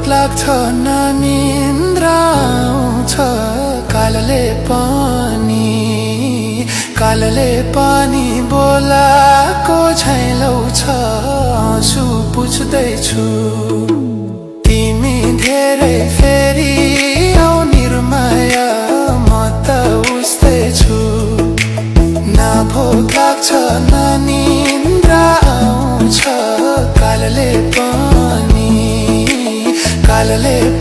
लाग्छ ननिन्द्रा आउँछ कालले पनि बोलाको झैलौ छ आँसु पुछ्दैछु तिमी धेरै फेरि आऊ निर्माया म त उस्तै छु न भोक लाग्छ न निन्द्रा आउँछ कालले